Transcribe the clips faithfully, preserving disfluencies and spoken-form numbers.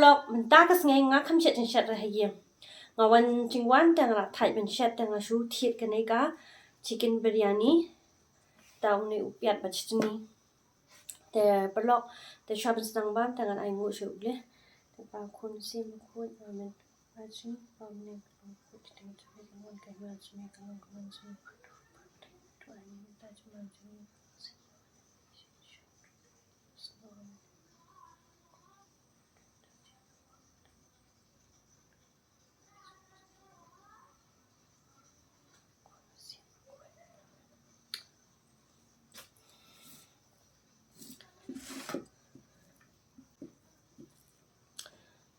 Paralok, mynta ka sngi nga kham shet jingshet re ha ïing. Nga wan jingwan te nga la thait ban shet te nga shu thied kane ka chicken biryani. Te une u piat bad chutney. Te paralok, te shuwa ban sdang bam te ngan ai nguh sha u Blei. Te pa khun sien khun amen.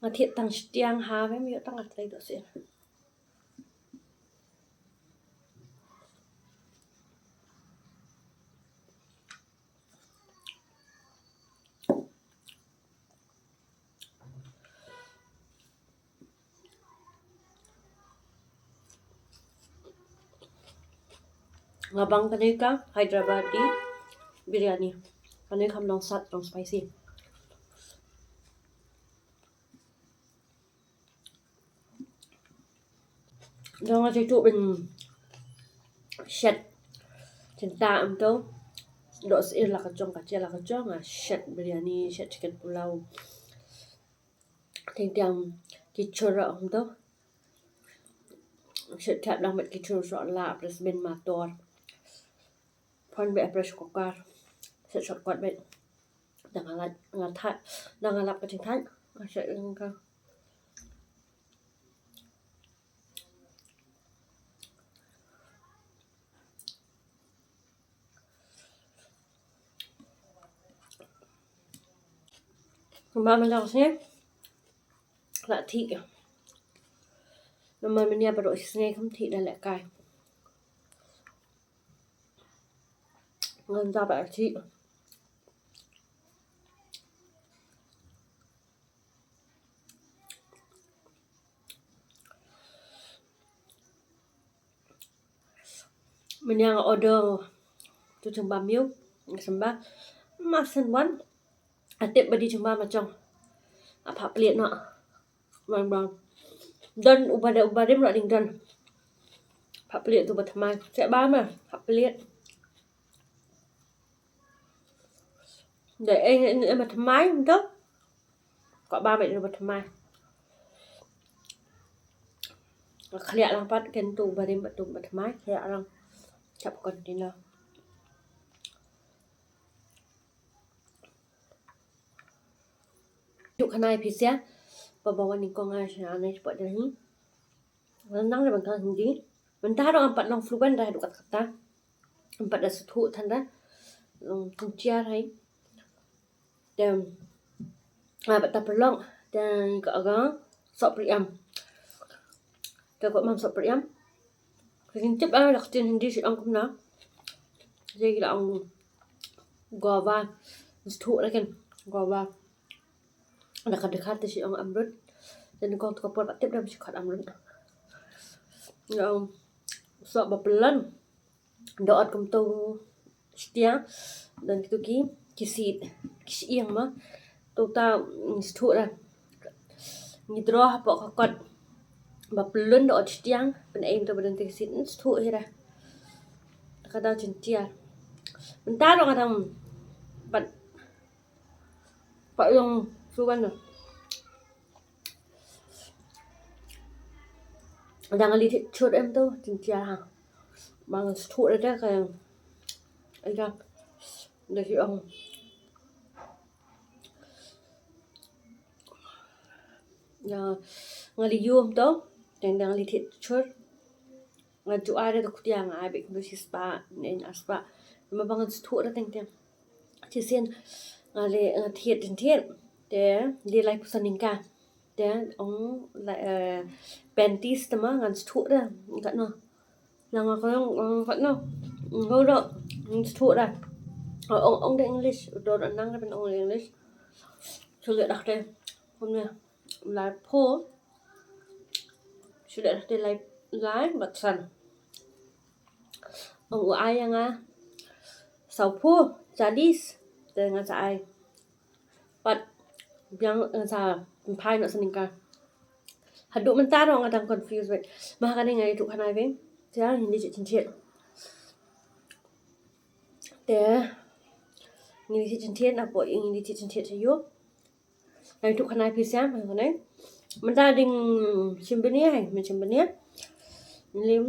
Nga thied tang shiteng ha, mem ïoh tang ka tlei dohsien. Nga bang kane ka Hyderabadi biryani. Kane kam long sat, long spicy. Dang nga ju tu ban shet. Tang ta em tu. Dohsien la ka jong, ka jia la ka jong, nga shet biryani, shet chicken pulao. Teng teng ki chur em tu. Shet tap lang met ki chur so la press bin mator. Pon be pressure cooker. Shet shortcut be. Dang nga lap, nga thait, dang nga lap ka jingthait. Nga shet ing ka. Kumba mynta ka sngi la thik. Namar mynta ba dei sngi kam thik da lehkai. Ngan da ba thik. Mynta nga order tu jingbam ïa u, nga sembah. Ma sen wan. Nga tip ba dei jingbam ma jong. Nga phah plied noh. Wan bam. Don uba dei uba rim noh ding don. Phah plied tu ba thymmai. Check ba ma phah plied. Dei eh eh ba thymmai tu. Kwah bam eh ba thymmai. Khlieh lang pat ken tu ba rim ba tu ba thymmai, khlieh lang. Chap container. Juk khanai phi sia. Ba ba wan nyngkong nga sha ne spot dah ni. Nang le bang kang Hindi. Mynta ruh ngam pat long fluent da haduh katta katta. Ngam pat da sngewthuh than da. Long tynjiar hai. Te nga pat ta pynlong te ka aga soh priam. Te ko mam soh priam. Ka jingtip ah da ka ktien Hindi shu ong kumno. Te ki la ong guava. Sngewthuh da ken guava. Da ka dkhar te shu ong amrut. Te nyngkong te ka por pat tip da shu khot amrut. Nga ong soh ba pynlong. Da ot kumto shtia don kitu ki, ki seed, ki shyieng ma. To ta, mm, sngewthuh da. Ngi draw hapoh ka kot ba pynlong da ot shtia, pynei to ba don ki seed, sngewthuh hi da. Ka da jynjar. Mynta ruh nga dang pat Pat long suban na. Dang li thik chut em to, jynjar ha. Bang sthut da ka. Ai ka. Da ki ong. Ya, nga li yum to. Dang dang li thik chut. Nga ju ai da khut ïa nga ai bad kumba shi spah, ne ar spah. Namar ba ngan sngewthuh da teng teng. Shisien nga leh, nga thied thied. Te dei lai phew san tyngka. Te ong lai, eh, panties te ma ngan sngewthuh da. Katno. Nang nga kong, ong katno. Ong da. Ngan sngewthuh da. Ong, ong da English. Uto da nang da pyn ong da English. Shu leh da te. Kumne. Lai phew. Shu leh da te lai, lai bad san. Ong u ai ïa nga saw phew, chalis. Te nga sa ai. Pat biang nga sa Pynphai noh sa ningka. Haduh mynta ruh nga dang confuse beit. Ma kane nga ïathuh kane beit. Te ngin ïa thied jingthied. Te ngin ïa thied jingthied, napoh ngin ïa thied jingthied sha ïew. Nga ïathuh kane phi sha kane. Mynta dang shim bniah, mynta shim bniah. Ngin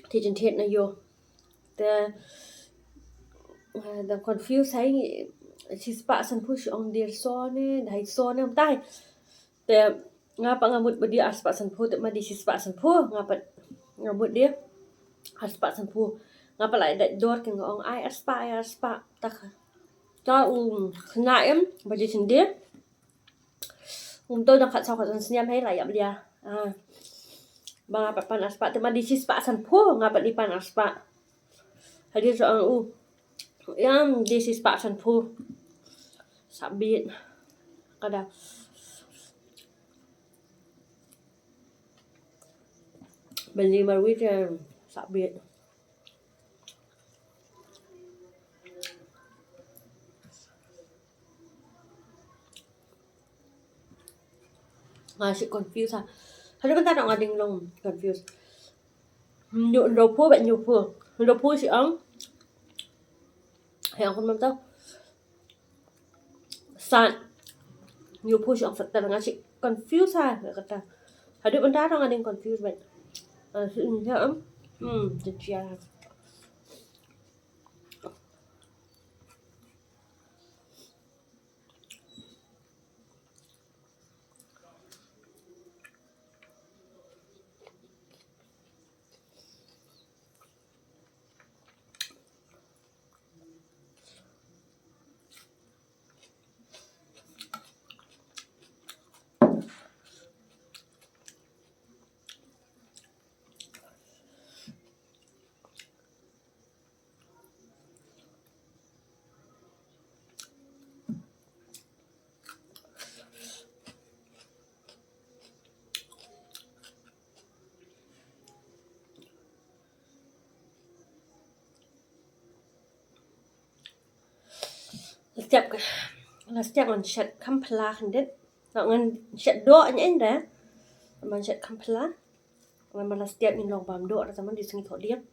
thied jingthied na ïew. Te, eh, dang confuse hi, shispah sanphew shi ong dei so ne, dei so ne, mynta hi. Te nga pat nga mut ba dei arspah sanphew, te ma dei shispah sanphew, nga pat nga mut dei arspah sanphew. Nga pat la dait dor, ki nga ong ai arspah, ai arspah. Ta ka, ta u khynnah em ba dei shynde. Kumto dang khatsaw khatsan snem hi la ïap lia. Ah. Ba nga pat pan arspah, te ma dei shispah sanphew, nga pat dei pan arspah. Hadien sa ong u, ïa, dei shispah sanphew. Sa bit. Ka da. Beli marwit, ïa, sa bit. Nga shu confuse ha. Haduh mynta nga dang long confuse. Hynñiew, hynñiewphew bad hynñiewphew. Hynñiewphew shi ong. Hynñiew kumno to. San. Hynñiewphew shi ong san, te nga shu confuse ha, kata. Haduh mynta nga dang confuse bad. Ah, shi ong, hmm, jia. Step, la step ngan shet kham phylla khyndiat. Ngan shet doh ngan da. Ngan shet kham phylla. Ngan ma la step ngin long bam doh da, tang man dei sngi thoh dieng.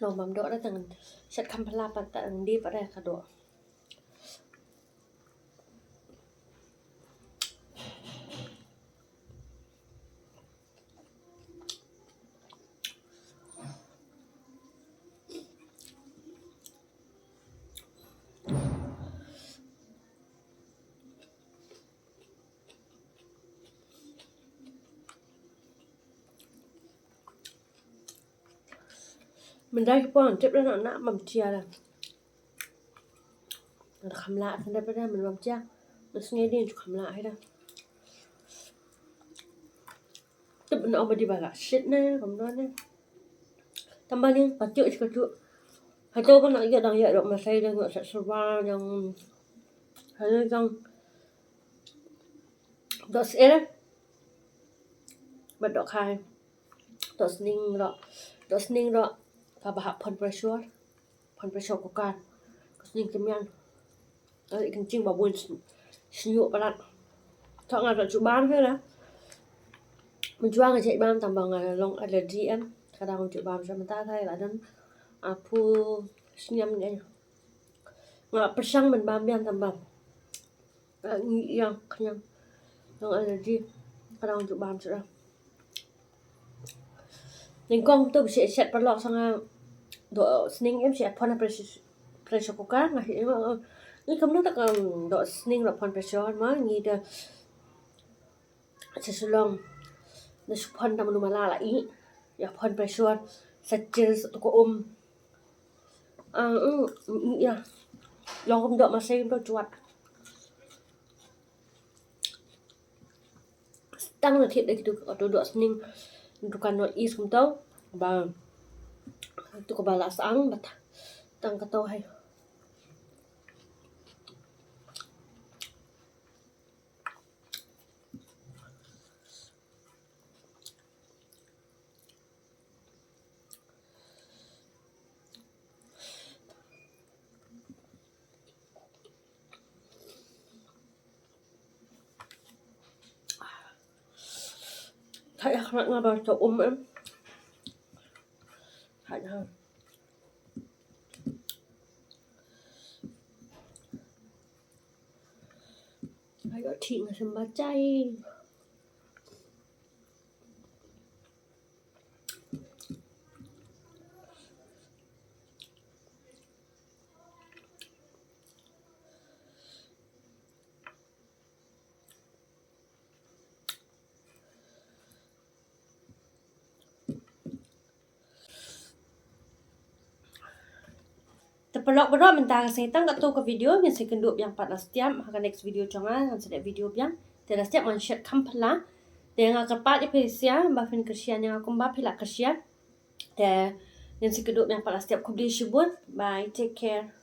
Long bam doh da, tang ngan shet kham phylla pat, tang dei pat da ka doh. Mynta ki pon tip da na, na bam tia da. Nga kham lah, kham lah da, mynta bam tia. Nga sngew dei nga kham lah hi da. Tip na ong ba dei ba la shit ne, kumno ne. Tang ba dei, ka tiuh, ka tiuh. Hato ba na ïa dang ïa doh masai, dang ïa sat syrwa, dang, hato dang doh syier. Bad doh khai. Doh sning ruh. Doh sning ruh. Kaba hap pan pressure. Pan pressure cooker. Ka sning tymmen. Ka sning kynjing ba bun sn-, shñiuh palat. Thoh nga la ju bam hi la. Mynjur nga jait bam tang ba nga long allergy em. Ka dang ju bam sha mynta thai la don. Arphew snem ne. Nga pyrshang ban bam biang tang ba. Ah, ngi ïa khñiang. Nang allergy. Ka dang ju bam shuh. Nyngkong to ba shet paralok sa nga doh sning em, shet pan pressure, pressure cooker nga hi em. Ngi kumno ta ka doh sning la pan pressure ma ngi da. Sa shu long. Da shu pan da manu mala la i. Ïa pan pressure. Sa jil sa tu ko um. Ah, mm, mm, ïa. Long kum doh masai kum doh juat. Tang na thied da kitu ka doh sning. Dukan North East kum to. Ba. Tu ka ba la sang ba ta. Tang ka to hai. Nga ba to um em. Hak ha. Ai got thik nga sembah chai. Te paralok baroh mynta ka sngi tang katto ka video, ngin sa ïakynduh biang pat la step ha ka next video jong nga, ngan sa leh video biang. Te la step ngan shet kham phylla. Te nga kyrpad ïa phi sha ba phin kyrshan ïa nga kumba phi la kyrshan. Te ngin sa ïakynduh biang pat la step, khublei shibun. Bye, take care.